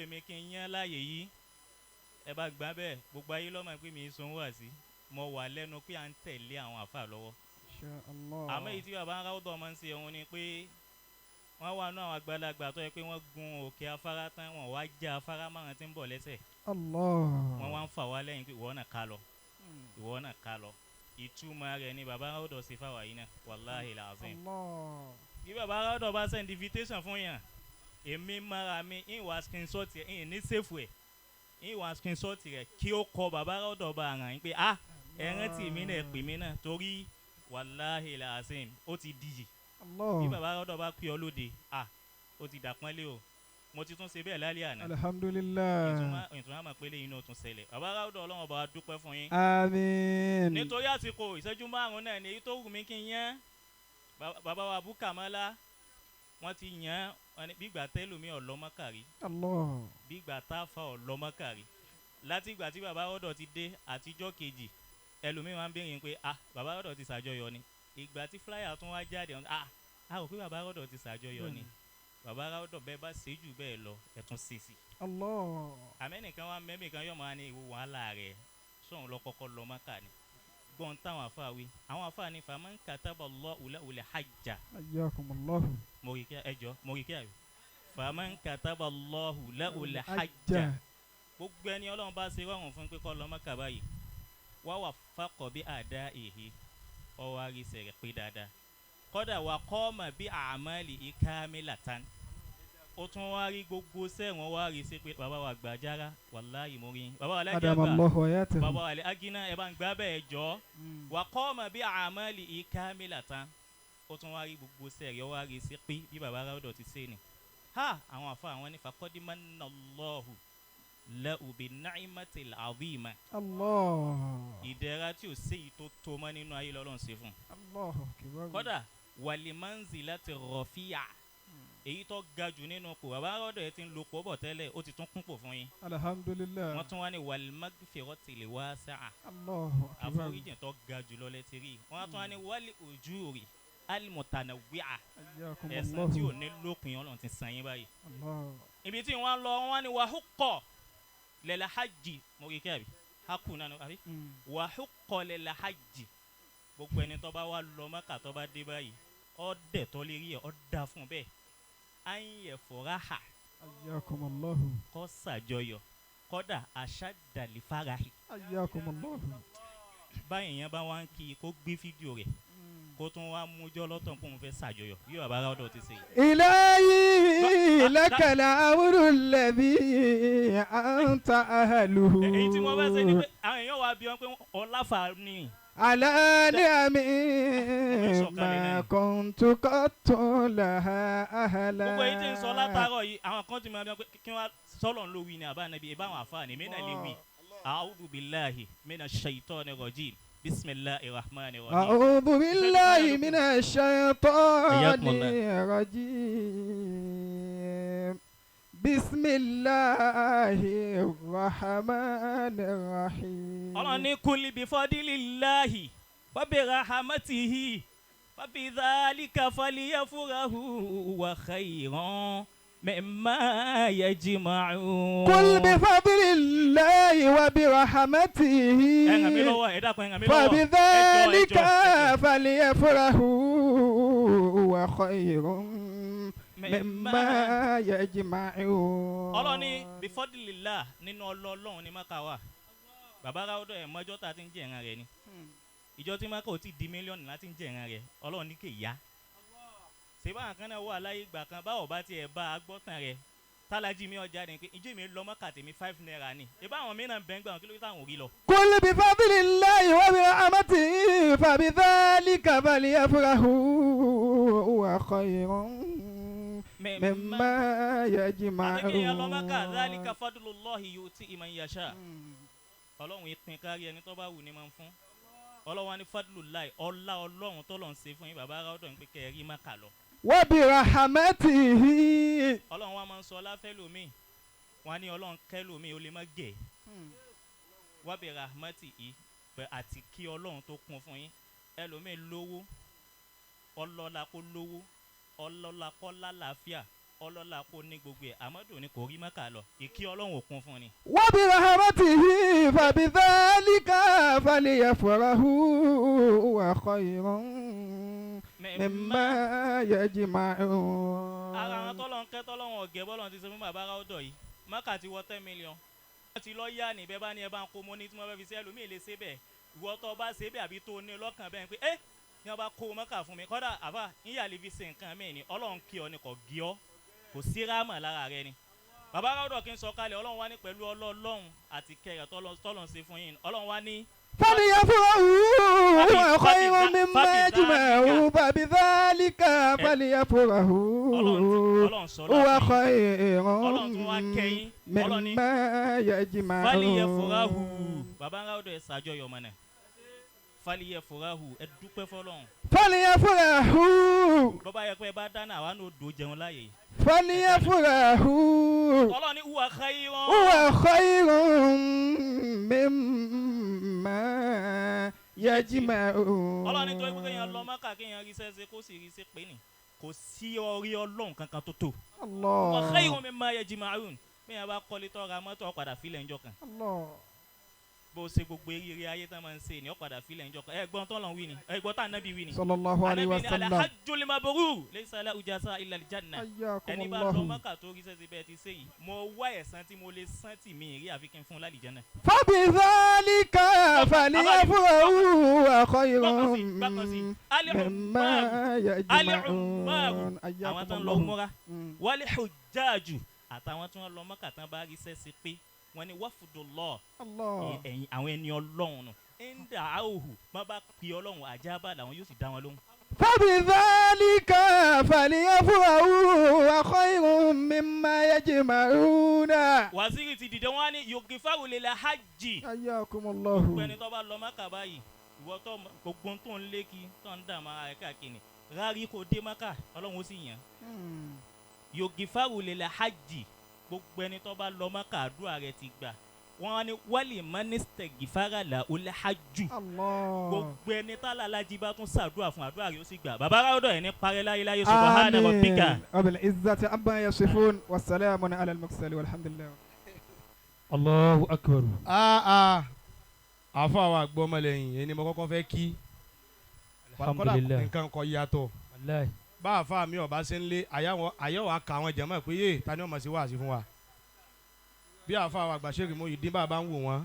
èmi kí n yán láàyè yìí, ẹ bá gbà bẹ́ẹ̀, gbogbo ayé lọ́mọ pé mi sùn wá sí, mo wà lẹ́nu pé à ń tẹ̀lé àwọn àfa lọ́wọ́. Insha Allah. Àmọ́ èyí tí bàbá ń ráwọ́dọ̀ máa ń ṣe òun ni pé wọ́n wà nú àwọn àgbàlagbà tó yẹ pé wọ́n gun òkè afárá tán, wọ́n wá já afárá márùn tí ń bọ̀ lẹ́sẹ̀. Allah. Wọ́n wá ń fà wá lẹ́yìn pé ìwọ náà ká lọ, ìwọ náà ká lọ. Ìtumọ̀ rẹ̀ ni bàbá ráwọ́dọ̀ ṣe fáwa yìí náà, wàláhì làzim. Allah. Bí bàbá ráwọ́dọ̀ bá send invitation fún yàn, èmi mara mi ń wá screenshot rẹ̀, ń ní sèfù ẹ̀, ń wá screenshot rẹ̀ kí ó kọ bàbá ráwọ́dọ̀ bá ràn yín pé ah, ẹ rántí mi náà, pè mí náà, torí wàláhì làzim ó ti dìyì. Allah. Bí bàbá ráwọ́dọ̀ bá pè ọ́ lóde, ah, ó ti dàpọ́nlé o. Mo ti tún ṣe bẹ́ẹ̀ lálẹ́ àná. Alhamdulillah. Ìtumọ̀ àmọ̀ pé lẹ́yìn náà tún ṣẹlẹ̀. Bàbá ráwọ́dọ̀, Ọlọ́run bá wa dúpẹ́ fún yín. Àmín. Nítorí àsìkò, ìṣẹ́jú 5 náà ni èyí tó wù mí kí n yán. Bàbá wa Bukamala, wọ́n ti yán wọn ní bígbà tẹ́lómi ọ̀lọ́mọkàrí, Allah. bígbà táfà ọ̀lọ́mọkàrí. Láti ìgbà tí bàbá ọ̀dọ̀ ti dé àtijọ́ kejì, ẹlòmíín máa ń béèrè pé ah, bàbá ọ̀dọ̀ ti ṣàjọyọ̀ ni. Ìgbà tí flyer tún wá jáde, wọ́n ní, ah, a rò pé bàbá ọ̀dọ̀ ti ṣàjọyọ̀ ni. Bàbá ọ̀dọ̀, bẹ́ẹ̀ bá ṣe jù bẹ́ẹ̀ lọ, ẹ̀ tún ṣe sí. Allah. Àmẹ́nìkan wa mẹ́mí kan yọ̀ máa ní ìwò wàhálà rẹ̀ sóun lọ kọ́kọ́ lọ Mákà ni. Gbọ́n táwọn afa wí, àwọn afa ní faman kataba Allahu lahul hajja. Hayyakumullahu. Mo rí kí ẹjọ́, mo rí kí àbí. Faman kataba Allahu lahul hajja, gbogbo ẹni Ọlọ́run bá ṣe rọrùn fún pé kó lọ Mákà báyìí, wá wà fakọ̀ bí àdá ìhì, ọwọ́ àrísẹ̀ rẹ̀ pé dáadáa, kọ́dà wà qama bí a'malihi kamilatan, ó tún wá rí gbogbo sẹ́wọ̀n, wá rí sí pé bàbá wa gbàjára, wàláyé mo rí yín. Bàbá wa lẹ́jẹ̀ Adama gbà. Allahu hayatahu. Bàbá wa lẹ́ agínà, ẹ bá ń gbá bẹ́ẹ̀ jọ. Wà qama bí a'malihi kamilatan, ó tún wá rí gbogbo sẹ́ẹ̀rì, ó wá rí sí pé bí bàbá ráwọ́dọ̀ ti ṣe ni. Ha, àwọn àfa àwọn ní faqad manna Allahu lahu bi ni'matil azima. Allah. Ìdẹ̀ra tí ò séyìí tó tó mọ́ nínú ayé lọ́lọ́run ṣe fún un. Allahu akbar. Kódà wal manzilati rafi'a, èyí tó ga jù nínú kò, bàbá rọ́dọ̀ yẹn ti ń lo kó bọ̀ tẹ́lẹ̀, ó ti tún kúnpò fún yín. Alhamdulillah. Wọ́n tún wá ní wal magfiratil wasi'a. Allahu akbar. Àforíjìn tó ga jù lọ lẹ́tí rí. Wọ́n tún wá ní wal ujuri al mutanawwi'a, ẹ̀san tí ò Hayyakumullahu. ní lópin, Ọlọ́run ti san yín báyìí. Allah. Ibi tí wọ́n lọ, wọ́n ní wàhúkọ̀ lil hajji, mo rí kí àbí hakù náà àbí wàhúkọ̀ lil hajji, gbogbo ẹni tó bá wà lọ Mákà, tó bá dé báyìí, ó dẹ̀ tó lè rí ẹ̀, ó dá fún bẹ́ẹ̀ à ń yẹ fọ́ráhà, Hayyakumullahu. kó ṣàjọyọ̀, kódà àṣàdàlì farahi. Hayyakumullahu. Báyìí yẹn bá wá ń kí i, kó gbé fídíò rẹ̀, kó tún wá mújọ́ lọ́tọ̀ kó n fẹ́ ṣàjọyọ̀ bí bàbá ráwọ́dọ̀ ti ṣe yìí. إلهي لك الأمر الذي أنت أهله. Èyí tí wọ́n fẹ́ ṣe ni pé àwọn èèyàn wá bí wọn pé ọláfà ni. على نعم sọ̀kalẹ̀ náà ما ni. كنت قط لها أهلا. Gbogbo èyí tí ń sọ látàárọ̀ yìí, àwọn kan ti máa bí wọn pé kí wọ́n sọ́lọ̀ ń ló wí ni àbá nàbí ìbá àwọn àfa ni mí náà lè wí. A'udhu billahi minash shaitani rajim, bismillahir rahmanir rahim. أعوذ بالله من الشيطان حياكم الله. الرجيم، بسم الله الرحمن الرحيم. Ọlọ́run ní kul bi fadlillahi wa bi rahmatihi fa bi dhalika falyafrahu wa khayran mimma yajma'un. قل بفضل الله وبرحمته Ẹ ràn mí lọ́wọ́, ẹ dákun, ẹ ràn mí lọ́wọ́. فبذلك Ẹ jọ̀ọ́, ẹ jọ̀ọ́. فليفرحوا وخير مما يجمعون. Ọlọ́run ní bi fadlillah, nínú ọlọ́ọ̀lọ́run ní Maka wà. Bàbá ráwọ́dọ̀ ẹ̀ mọ́jọ́ tá a ti ń jẹ̀ràn rẹ̀ ni. Ìjọ tí Maka ò ti di mílíọ̀nù láti ń jẹ̀ràn rẹ̀, Ọlọ́run ní kè yá. Ṣé báwọn kan náà wà láyé ìgbà kan, báwo bá tiẹ̀ bá a gbọ́tàn rẹ̀, tálájí mi ọjà ni pé ìjọ mi lọ Maka tèmi 5 naira ni. Ìbá àwọn mìíràn bẹ́ẹ̀ gbà wọn, kí ló dé táwọn ò rí lọ? قل بفضل الله وبرحمته فبذلك فليفرحوا وخير مما Àti kí èèyàn lọ Maka, يجمعون. dhalika fadlullahi yu'tihi man yasha. Ọlọ́run ìpín kárí, ẹni tó bá wù ní máa ń fún. Ọlọ́run wa ní fadlullahi, ọlá Ọlọ́run tó lọ́n ṣe fún yín, bàbá ráwọ́dọ̀, ń pé kẹ́ ẹ rí Maka lọ. وبرحمته. Ọlọ́run wa máa ń sọ ọláfẹ́ lómi, wọn á ní Ọlọ́run kẹ́ lómi, ó lè má gẹ̀ wa bi rahmatihi pẹ̀ àti kí Ọlọ́run tó kún fún yín. Ẹlòmíì lówó, ọlọ́lá kó lówó, ọlọ́lá kó lálàáfíà. Ọlọ́lá kó ní gbogbo ẹ̀ àmọ́dù ni kò rí Mẹ́kà lọ ìkí Ọlọ́run òkun fún ni. وبرحمته فبذلك فليفرحوا هو خير مما يجمعون. Ara àwọn tọ́lọ̀ ń kẹ́ tọ́lọ́run ọ̀gẹ́ bọ́lọ̀ ti ṣe fún bàbá ráúdọ̀ yìí, Mẹ́kà ti wọ 10 million. Wọ́n ti lọ yá ní bẹ́ẹ̀ bá ní ẹ bá ń kó mọ́ ní tí wọ́n fẹ́ fi ṣe ẹlòmíì lè ṣe bẹ́ẹ̀. Ìwọ tó bá ṣe bẹ́ẹ̀ àbí tó ní lọ́kàn bẹ́ẹ̀ pé ẹ́ ní wọ́n bá kó Mẹ́kà fún mi kọ́dà àbá níyà lè fi ṣe nǹkan mí ni Ọlọ́run kí ọ ni kò gí ọ kò sí ráàmà lára rẹ ni. Bàbá ráúdọ̀ kí n sọ kalẹ̀ Ọlọ́run wá ní pẹ̀lú Ọlọ́run àti kẹrẹ tọ́lọ́run ṣe fún yín Ọlọ́run wá ní. فليفرحوا هو خير مما يجمعون فبذلك فليفرحوا Ọlọ́run sọ هو láti خير Ọlọ́run tún wá kẹ́yìn Ọlọ́run ní مما يجمعون. Fàlìyẹ furahu baba ńlá ọdọ ẹ ṣàjọyọ̀ mọ̀nà fàlìyẹ furahu ẹ dúpẹ́ fọlọ́run. فليفرحوا Bọ́bá yẹ pé ẹ bá dáná àwa náà dò jẹun láàyè. فليفرحوا Ọlọ́run ní huwa khayrun. هو خير مما يجمعون. Ọlọ́run ní torí pé kéèyàn lọ Mákà kéèyàn rí sẹ́sẹ́ kó sì rí sẹ́ pé ní kò sí orí Ọlọ́run kankan tó tó. Huwa الله khayrun mimma yajma'un bẹ́ẹ̀ bá kọ́lé tọ́ra mọ́tò ọ̀padà filẹ̀ ńjọ kan. الله Bó o ṣe gbogbo eré ayé tán máa ń ṣe ní ọ̀padà filẹ̀ ńjọ kan. Ẹ̀gbọ́n tọ́lọ̀ wí ni ẹ̀gbọ́n tá ànábì wí ni. صلى الله عليه Ànábì ní وسلم. al-hajjul mabrur laysa lahu jazaa illa al-janna. حياكم Ẹni bá lọ الله. Mọ́kà tó rí sẹ́sẹ́ bẹ́ẹ̀ ti ṣe yìí mo wá ẹ̀san tí mo lè san tì mí rí àfi kí n fún lálìjẹ́nà. فبذلك فليفرحوا هو خير Bákan sí مما al-ummaru يجمعون. àwọn حياكم tó ń lọ الله. múra wal hujjaju àtàwọn tí wọ́n lọ Mọ́kà tán bá rí sẹ́sẹ́ pé wọ́n ní wafdullah الله ẹ̀yìn àwọn ẹni Ọlọ́run nù ẹ̀ńdà áhù má bá pe Ọlọ́run àjábà làwọn yóò sì dá wọn lóhùn. فبذلك فليفرحوا هو خير مما يجمعون. Wàzírì ti dìde wọn á ní yogifaru lil hajji حياكم gbogbo ẹni الله. tó bá lọ Mákà báyìí ìwọ tó gbogbo tó ń lé kí tó ń dààmú ara rẹ káàkiri rárí kò dé Mákà Ọlọ́run ó sì yàn. Yogifaru lil hajji gbogbo ẹni tó bá lọ Mákà àdúrà rẹ ti gbà wọn á ní wálé mánìsítẹ̀ gìfárà là ó lẹ́ hajju الله gbogbo ẹni tálàlájì bá tún ṣàdúrà fún àdúrà rẹ ó sì gbà bàbá ráwọ́dọ̀ ẹ̀ ní parẹ́ láyéláyé subahana rabbika. آمين وبالعزة عما يصفون والسلام على المرسلين والحمد لله. Allahu akbar. Aa àfọ àwọn àgbọ̀mọlẹ́yìn ẹni mo kọ́kọ́ fẹ́ kí. Alhamdulillah. Kọ́dà nǹkan kọ yàtọ̀. Wallahi. Bá àfa mi ọba ṣe ń lé àyẹ̀wò àka àwọn jẹ̀mọ́ pé yé ta ni ọmọ sí wáàsí fún wa. Bí àfa àwọn àgbà ṣe mo yìí dín bàbá ń wò wọ́n.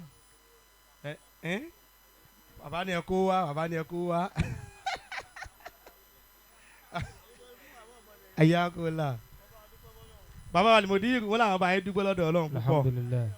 Ẹ ẹ bàbá ni ẹ kó wá, bàbá ni ẹ kó wá. Ẹ̀yà kò là. Bàbá wa ni mo dín wọn làwọn bá yẹn dúpẹ́ lọ́dọ̀ Ọlọ́run púpọ̀. Alhamdulillah.